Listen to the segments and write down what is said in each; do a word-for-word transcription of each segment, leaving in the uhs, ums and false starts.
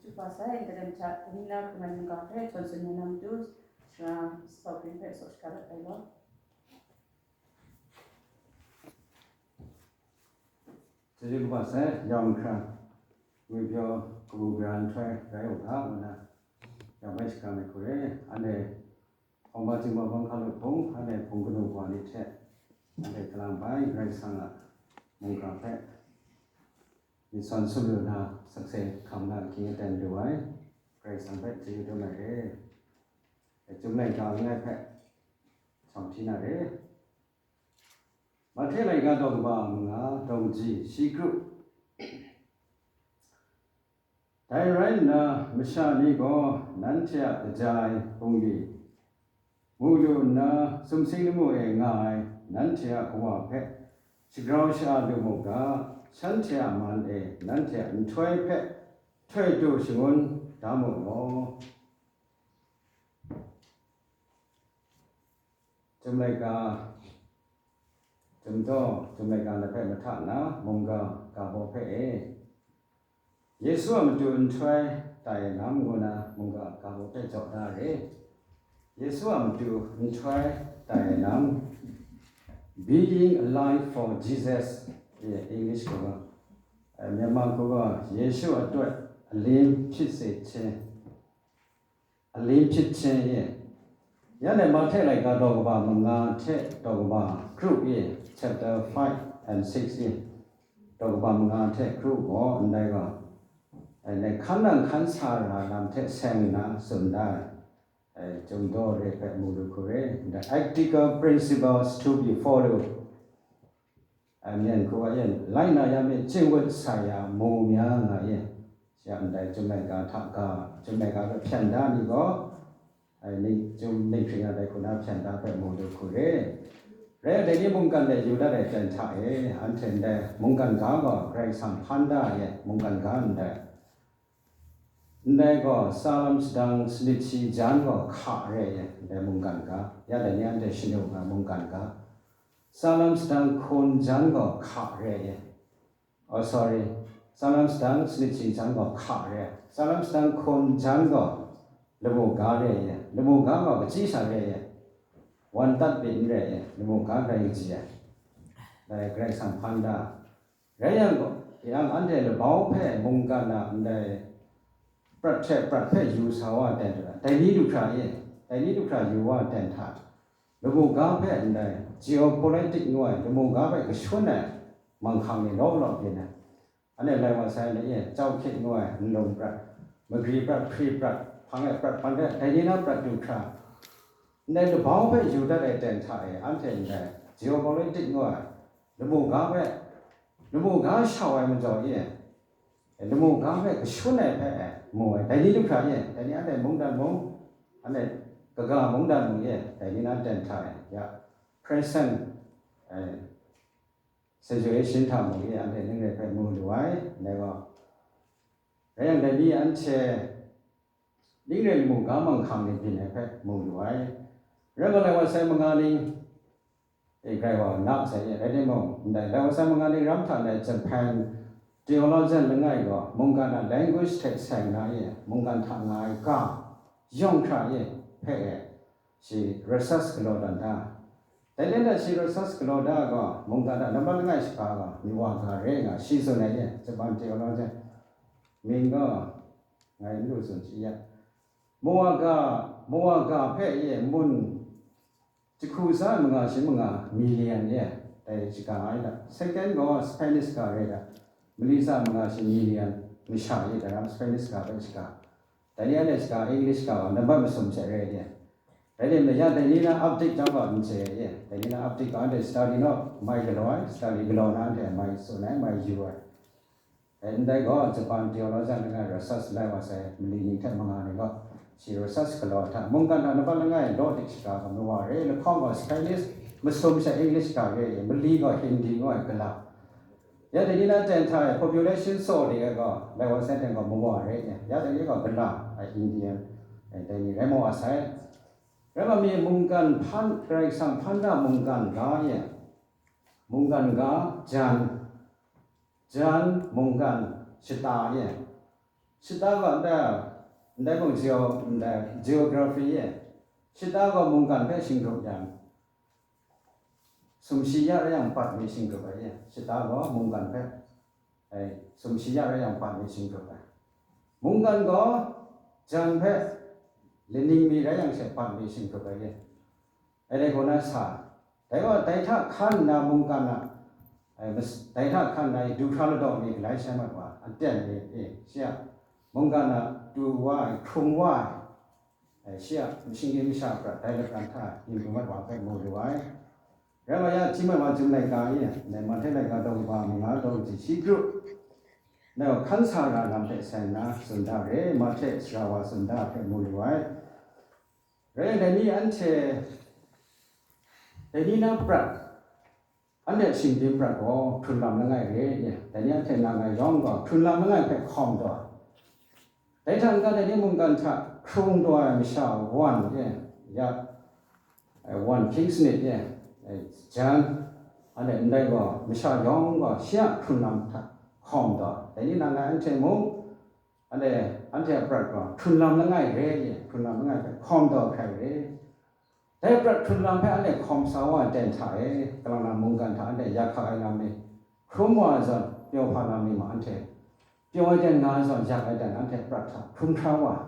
Chupa sai, ntalem hta, Tamina Hkriman mungga hpe htawn tsun na matu, sara Sawpring hpe saw shaka dat ai law. Chyeju kaba sai, yawng hkra, ngwi pyaw kabu gara nhtoi rai u ga, ngu na, yawng bai shaka mai hku re, anhte hkawm ba chyum ba bang hkalup hpung, anhte hpung kanu wa ni hte, anhte kalang bai Karai Kasang a mungga hpe myit sawn sumru na, sakse hkam na ahkying aten lu ai, Karai Kasang hpe chyeju dum ai re. Chyum laika langai hpe shawng hti na re. Mahte laika daw kaba manga, daw kaji shi kru. Dai rai nna, masha ni gaw nanhte a kaja ai bungli, mu lu nna, sumsing lamu e nga ai nanhte a Kawa hpe shagrau sha-a lu mu ga, shanhte a man e nanhte a nhtoi hpe htoi du shangun da mu law. Chyum laika, Chyum daw, Chyum laika na hpe mahta na, mungga ga baw hpe e, Yesu a matu nhtoi tai lam ngu na mungga ga baw hpe jaw da re. Yesu a matu nhtoi tai lam, Being Alive for Jesus, e, English hku ga, e, Myanmar hku ga, Yesu a tut alim hpyit se hte, alim hpyit hte e. Ya le Mahte laika daw kaba manga hte daw kaba kru e, chapter five and six e, daw kaba manga hte kru gaw ndai gaw, e, hkan nang hkan sa ra lam hte seng nna tsun da ai, e, Chyum daw re hpe mu lu hku re, the ethical principles to be followed. Amen. Hku wa yin, lai na ya me, ching wut sa ya mu mya nga yin. Shi a ndai Chyum laika hta ga, Chyum laika hpe hpyan da ni gaw, ai, ning, Chyum ning hkring a dai hku na hpyan da hpe mu lu hku re. Rai dai ni mungkan de yu dat ai ten hta e, anhte ndai mungkan ga gaw Karai Kasang hpan da ai e, mungkan ga ndai. Ndai gaw, Salam sadang sanit shi jan gaw hka re ai, ndai mungkan ga, ya dai ni anhte shanu nga mungkan ga. Salam sadang hkun jan gaw hka re ai. Oh, sorry. Salam sadang sanit shi jan gaw hka re ai. Salam sadang hkun jan gaw lamu ga re ai. Lamu ga gaw kachyi sa re ai. Wan tat byin re ai. Lamu ga grai kaji ai. Dai Karai Kasang hpan da. Rai yang gaw, yang anhte labau hpe mungkan a ndai prat hte prat hpe yu sa wa ten hta, dai ni du hkra e, dai ni du hkra yu wa ten hta, lamu ga hpe ndai geopolitic ngu ai lamu ga hpe kashun ai manghkang ni law law byin ai. Anhte lai wa sai ni e, chau hkyit ngu ai nlung prat, magri prat, hpri prat, hpang e prat, hpan hte dai ni na prat du hkra, ndai labau hpe yu dat ai ten hta e, anhte ndai geopolitic ngu ai lamu ga hpe, lamu ga shau ai majaw e, lamu ga hpe kashun ai hpe mu ai, dai ni du hkra e, dai ni anhte mungdan mung, anhte kaga mungdan mung e, dai ni na ten hta e, ya, present, eh, situation hta mung e, anhte ning rai hpe mu lu ai, dai gaw, rai yang dai ni anhte ning rai lamu ga manghkang ni byin ai hpe mu lu ai. Rai gaw, lai wa sai manga ning, e, grai wa na sai e, rai timung, ndai lai wa sai manga ning ram hta ndai Japan theologian langai gaw mungkan a language hte seng na e, mungkan hta nga ai ga yawng hkra e hpe e, shi research galaw dan da. Dai len dat shi research galaw da gaw, mungkan a nambat langai shaga gaw, Miwaga re nga, shi tsun ai e, Japan theologian mying gaw, ngai n lu tsun shi ya. Miwaga, Miwaga hpe e mun jahku tsa manga shi manga million e, dai shaga ai da. Second gaw Spanish ga re da. Mali tsa manga shi million masha e da ram Spanish ga hpe shaga. Dai ni anhte shaga, English ga gaw nambat masum hte re ai ni. Rai timung, ya dai ni na update chyawm gaw n chye ai ni. Dai ni na update gaw anhte study naw mai galaw ai, study galaw na anhte mai tsun ai, mai yu ai. Dai ndai gaw, Japan theologian langai research lai wa sai, mali ning hte manga ni gaw, shi research galaw hta, mungkan hta nambat langai law dik shaga gaw, Miwa re, lahkawng gaw Spanish, masum hte English ga re, mali gaw Hindi ngu ai gala. Ya dai ni na ten hta e population tsaw de ai gaw, lai wa sai ten gaw Miwa re, ya dai ni gaw gala, ai Indian, ai dai ni rai maw wa sai. Rai ma mi mungkan hpan, Karai Kasang hpan da mungkan ga e, mungkan ga jan, jan mungkan shata e, Shata gaw ndai, ndai mung geo-, ndai geography e, shata gaw mungkan hpe shinggrup yang, sumshi ya rai yang, bat mi shinggrup ai e, shata gaw mungkan hpe, ai, sumshi ya rai yang, bat mi shinggrup ai. Mungkan gaw jan hpe laning mi rai yang she, bat mi shinggrup ai e. Ai dai gaw na sa, dai gaw dai hta hkan nna mungkan a, ai, mas-, dai hta hkan nna du hkra ladaw mi galai shai mat wa, aten mi e, shi a mungkan a du wa ai, hkrung wa ai, ai, shi a shinggyim masha prat dai lakan hta yin pru mat wa hpe mu lu ai. Rai wa ya, Chyum ai wa Chyum laika e, dai Mahte laika daw kaba manga daw kaji shi kru, dai gaw hkan sa ra lam hpe sai nna tsun da re, Mahte sara wa tsun da hpe mu lu ai. Rai yang, dai ni anhte, dai ni na prat, anhte shinggyim prat gaw hkrun lam langai re, dai ni anhte na ngai yawng gaw hkrun lam langai hpe hkawm taw ai. Dai hta n-ga, dai ni mungkan hta hkrung taw ai masha wan e, ya, ai, wan hkying sanit e, ai, jan, anhte ndai gaw masha yawng gaw shi a hkrun lam hta hkawm taw ai. Dai ni na ngai anhte mung, anhte, anhte a prat gaw hkrun lam langai re, hkrun lam langai hpe hkawm taw hkrai re. Dai prat hkrun lam hpe anhte hkawm sa wa ai ten hta e, kalang na mungkan hta anhte yak hkak ai lam ni, hkrum wa ai zawn pyaw hpa lam ni ma, anhte pyaw ai ten nga ai zawn, yak ai ten anhte prat hta hkrum hkra wa ai.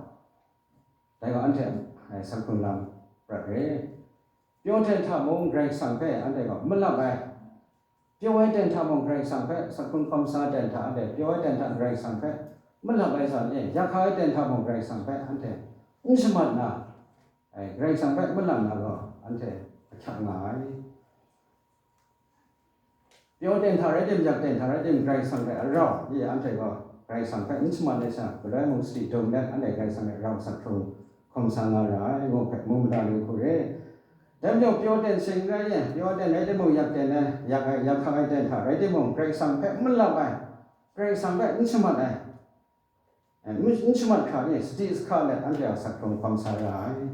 Dai gaw anhte a, ai, sak hkrun lam prat re. Pyaw ten hta mung Karai Kasang hpe anhte gaw malap ai. Pyaw ai ten hta mung Karai Kasang hpe, sak hkrung hkawm sa ten hta anhte pyaw ai ten hta Karai Kasang hpe malap ai zawn e, yak hkak ai ten hta mung Karai Kasang hpe anhte n shamat na, ai, Karai Kasang hpe malap na gaw anhte ahkyak nga ai. Pyaw ten hta rai tim, yak ten hta rai tim, Karai Kasang hpe a rau e, anhte gaw Karai Kasang hpe n shamat ai sha, galoi mung sadi dung let anhte Karai Kasang hpe rau sak hkrung hkawm sa nga ra ai, ngu hpe mu mada lu hku re. Dai majaw pyaw ten seng n rai e, pyaw ten rai timung, yak ten ai, yak ai, yak hkak ai ten hta rai timung, Karai Kasang hpe n malap ai, Karai Kasang hpe n shamat ai, n, n shamat hkra ni, sadi sahka let anhte a sak hkrung hkawm sa ra ai.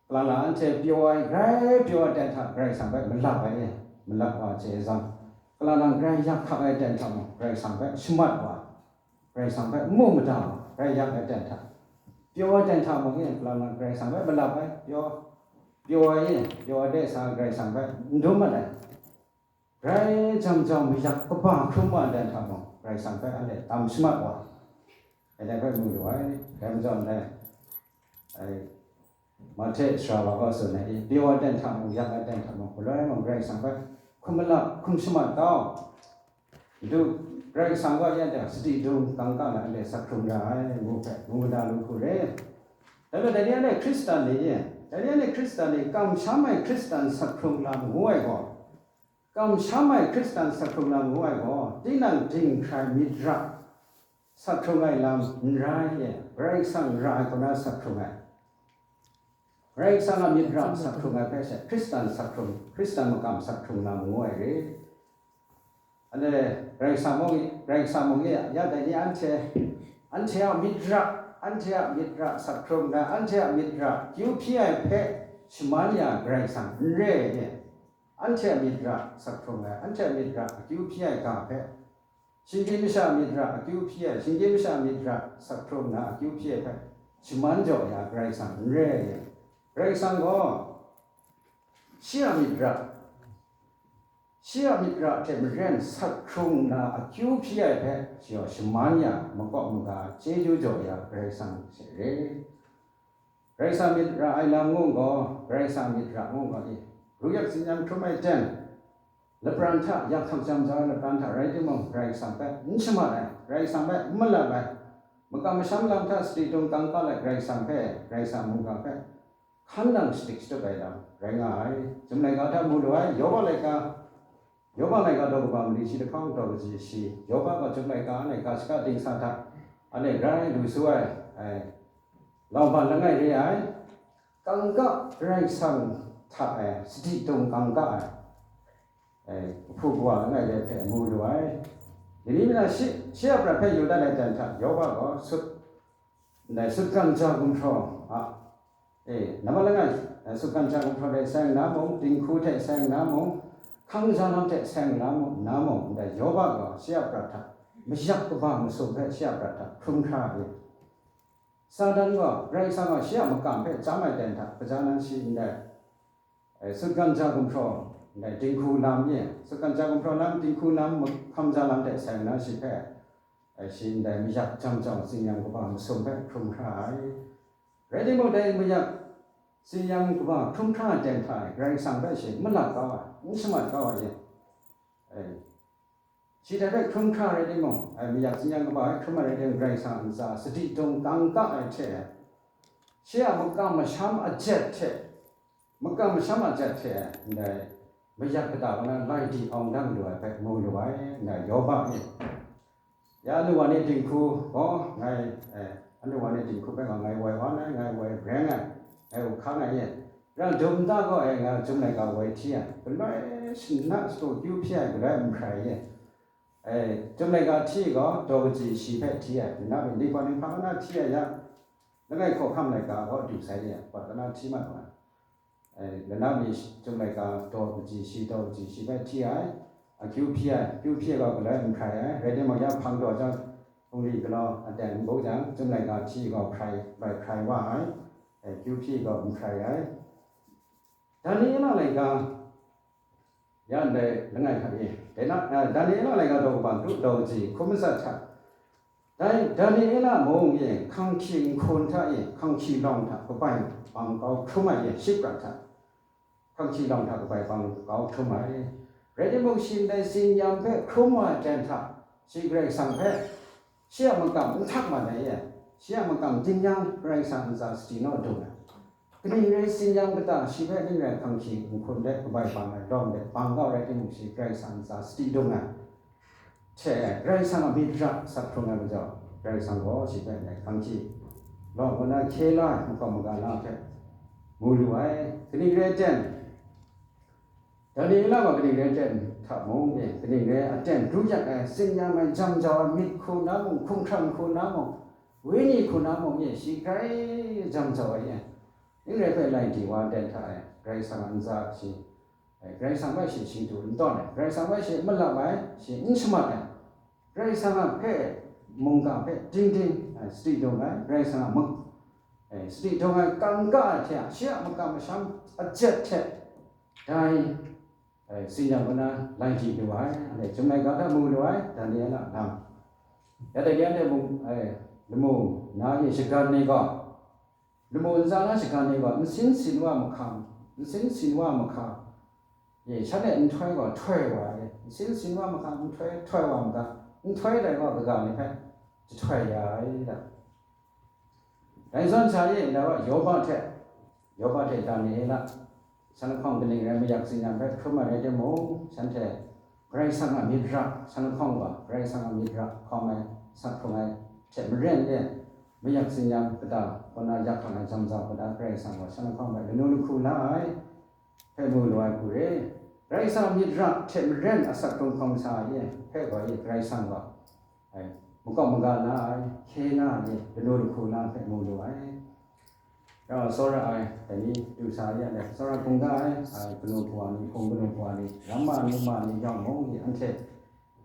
Kalang na anhte pyaw ai, grai pyaw ai ten hta Karai Kasang hpe malap ai e, malap wa ai hte e zawn, kalang na grai yak hkak ai ten hta mung Karai Kasang hpe shamat wa, Karai Kasang hpe n mu mada wa, grai yak ai ten hta, pyaw ai ten hta mung e, kalang na Karai Kasang hpe malap ai, pyaw, pyaw ai e, pyaw ai de sa Karai Kasang hpe n dum mat ai. Grai jang jau mayak kaba hkrum wa ai ten hta mung, Karai Kasang hpe anhte tam shamat wa ai, dai hpe mu lu ai. Dai majaw ndai, ai, Mahte sara wa gaw tsun ai, pyaw ai ten hta mung, yak ai ten hta mung, galoi mung, Karai Kasang hpe hkum malap, hkum shamat kau. Madu, Karai Kasang gaw ya jang, sadi dung kangka na anhte sak hkrung ra ai, ngu hpe, mu mada lu hku re. Dai majaw, dai ni anhte Hkristan ni, dai ni anhte Hkristan ni, kamsham ai Hkristan sak hkrung lam ngu ai gaw, kamsham ai Hkristan sak hkrung lam ngu ai gaw, tinang dinghkrai myit ra sak hkrung ai lam n rai e, Karai Kasang ra ai kaw na sak hkrung ai. Karai Kasang a myit ra sak hkrung ai hpe she, Hkristan sak hkrung, Hkristan makam sak hkrung lam ngu ai re. Anhte Karai Kasang mung e, Karai Kasang mung e, ya dai ni anhte, anhte a myit ra, anhte a myit ra sak hkrung na, anhte a myit ra akyu hpyi ai hpe shaman ya Karai Kasang n re ai ni? Anhte a myit ra sak hkrung ai, anhte a myit ra akyu hpyi ai ga hpe, shinggyim masha a myit ra akyu hpyi ai, shinggyim masha a myit ra sak hkrung na akyu hpyi ai hpe shaman jaw ya Karai Kasang n re ai ni? Karai Kasang gaw shi a myit ra, shi a myit ra hte maren sak hkrung na akyu hpyi ai hpe shi gaw shaman ya, makawp maga chyeju jaw ya Karai Kasang she re. Karai Kasang myit ra ai lam ngu gaw, Karai Kasang myit ra ngu gaw, e, ru yak tsin yan hkrum ai ten, lapran hta yak hkak jam jau ai lapran hta rai timung, Karai Kasang hpe n shamat ai, Karai Kasang hpe n malap ai, makam masham lam hta sadi dung kangka ai Karai Kasang hpe, Karai Kasang mungga hpe hkan nang shadik shatup ai lam rai nga ai. Chyum laika hta mu lu ai, Yoba laika, Yoba laika daw kaba mali shi lahkawng daw kaji shi, Yoba gaw Chyum laika laika shaka dingsa hta anhte grai lu su ai, ai, lauban langai re ai, kangka Karai Kasang hta e sadi dung kangka ai, ai, kahpu kawa langai re hpe mu lu ai. Dai ni na shi, shi a prat hpe yu dat ai jan hta, Yoba gaw sut, ndai sutgan ja gumhpraw a, e, nambat langai, e, sutgan ja gumhpraw hte seng na mung, dinghku hte seng na mung, hkang ja lam hte seng na mung, na mung, ndai Yoba gaw shi a prat hta mayak kaba masum hpe shi a prat hta hkrum hkra ai. Satan gaw Karai Kasang gaw shi a makam hpe chyam ai ten hta kaja nan shi ndai, eh, sutgan ja gumhpraw ndai dinghku lam ye, sutgan ja gumhpraw lam, dinghku lam, hkam ja lam hte sai nna shi hpe, eh, shi ndai mayak jam jau tsin-yam kaba masum hpe hkrum hkra ai. Rai timung, dai mayak tsin-yam kaba hkrum hkra ai ten hta e, Karai Kasang hpe shi malap kau ai, n shamat kau ai ye. Eh, shi dai hpe hkrum hkra rai timung, ai mayak tsin-yam kaba hpe hkrum ai rai timung, Karai Kasang a ntsa sadi dung kangka ai hte, shi a makam masham a jet hte, makam masham a jet hte ndai mayak kata kaw na lai di awng dang lu ai hpe mu lu ai, ndai Yoba e. Ya, anu wa ni dinghku gaw ngai, eh, anu wa ni dinghku hpe gaw ngai woi wa ai, ngai woi reng ai, ngai u hkang ai ye. Rang dum nta gaw, eh, ngai Chyum laika woi hti ai, galoi shana shadu kyu hpyi ai, galoi nhprai ye. Eh, Chyum laika hti gaw daw kaji shi hpe hti ai, lanau mi ni gaw ninghpang na hti ai yang, langai hkawhkam laika gaw du sai ye, gaw na hti mat wa ai. Eh, lanau mi Chyum laika daw kaji shi, daw kaji shi hpe hti ai, akyu hpyi ai, kyu hpyi ai gaw galoi nhprai ai, rai timung, ya hpang daw jang, hpungli galaw aten n bung jang, Chyum laika hti gaw hprai, bai hprai wa ai, eh, kyu hpyi gaw nhprai ai. Daniela laika, ya ndai langai hta e, dai na, eh, Daniela laika daw kaba kru daw kaji hkrum matsat hta, dai Daniela mung e hkanghki nhkun hta e hkanghki lawng hta kabai bang kau hkrum ai e, shiprat hta hkanghki lawng hta kabai bang kau hkrum ai. Rai timung, shi ndai tsin-yam hpe hkrum wa ai ten hta, shi Karai Kasang hpe, shi a makam n htak mat ai e, shi a makam ding yang Karai Kasang a ntsa sadi naw dung ai. Kaning rai tsin-yam kata shi hpe ning rai hkanghki nhkun de kabai bang ai lawng de bang kau rai timung, shi Karai Kasang a ntsa sadi dung ai. Hte Karai Kasang a myit ra asak hkrung ai majaw, Karai Kasang gaw shi hpe ndai hkanghki lawng kaw na hkye la ai makam maga na hpe mu lu ai. Kaning rai ten, Daniela gaw kaning rai ten hta mung e, kaning rai aten kru yak ai, tsin-yam ai, jam jau ai, myit hku na mung, hkungkhrang hku na mung, wenyi hku na mung e, shi grai jam jau ai e. Ning rai hpe lai di wa ai ten hta e, Karai Kasang a ntsa shi, eh, Karai Kasang hpe shi shingtu n tawn ai, Karai Kasang hpe shi n malap ai, shi n shamat ai, Karai Kasang a hpe mungga hpe ding ding, eh, sadi dung ai, Karai Kasang a muk, eh, sadi dung ai kangka ai hte a, shi a makam masham a jet hte dai, eh, tsin-yam kaw na lai di lu ai, anhte Chyum laika hta mu lu ai, Daniela lam. Ya dai ni anhte mung, eh, lamu na e shagan ni gaw, lamu ntsa na shagan ni gaw, nsin sin wa mahkang, nsin sin wa mahkang, e, shanhte nhtoi gaw htoi wa ai, nsin sin wa mahkang nhtoi htoi wa mahkang, nhtoi dai gaw kaga ni hpe jahtoi ya ai da. Dai zawn sha e, ndai wa Yoba hte, Yoba hte Daniela, shan lahkawng kaning rai mayak tsin-yam hpe hkrum ai rai timung, shanhte Karai Kasang a myit ra, shan lahkawng gaw Karai Kasang a myit ra hkawm ai, sak hkrung ai hte maren e, mayak tsin-yam kata kaw na yak hkang ai jam jau kata Karai Kasang gaw shan lahkawng hpe lanu lahku la ai hpe mu lu ai hku re. Karai Kasang a myit ra hte maren asak hkrung hkawm sa ai e, hpe gaw e Karai Kasang gaw, ai, makawp maga la ai, hkye la ai e, lanu lahku la ai hpe mu lu ai. Rau tsawra ai, dai ni du sa ya let, tsawra hkungga ai, ai, kanu hpawa ni, hpung kanu hpawa ni, ramma numa ni yawng mung e, anhte,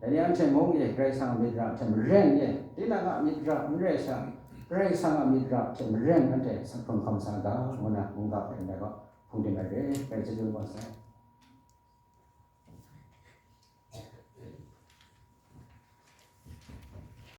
dai ni anhte mung e, Karai Kasang a myit ra hte maren e, tinang a myit ra n rai sha, Karai Kasang a myit ra hte maren anhte sak hkrung hkawm sa ga, ngu na mungga hpe ndai gaw hpung tim ai re, Karai chyeju wa sai.